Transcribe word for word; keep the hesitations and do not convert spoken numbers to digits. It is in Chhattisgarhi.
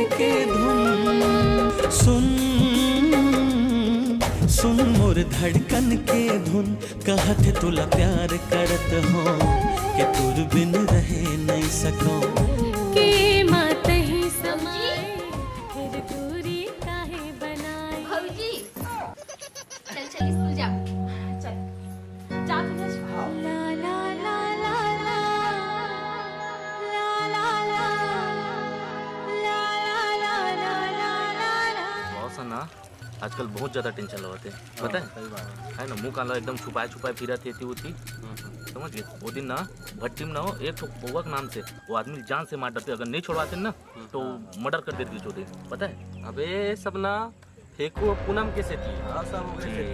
के धुन। सुन, सुन मोर धड़कन के धुन, कहत तुला प्यार करत हो, के तोर बिन रहे नहीं सको। के मातही समाए, फिर दूरी काहे बनाए। भौजी, चल चल स्कूल जा। चल। जा तू जा। ला, ला, ला, ला, ला। ला, ला, ला, ला, ला, ला, ला, ला, ला। बहुत सा ना, आजकल बहुत ज्यादा टेंशन लेवत हे, पता है? सही बात है। है ना, मुंह काला एकदम छुपाए छुपाए फिरत हे, एती ओती। समझ गए? वो दिन ना, भट्टी में ना, एक ठो पौवा के नाम से वो आदमी जान से मार डरते, अगर नहीं छोड़वाते ना, तो मर्डर कर देते चौधरी, पता है? अबे सब ना फेंकू अब पूनम के सेती। हाँ, सब ओकरे सेती।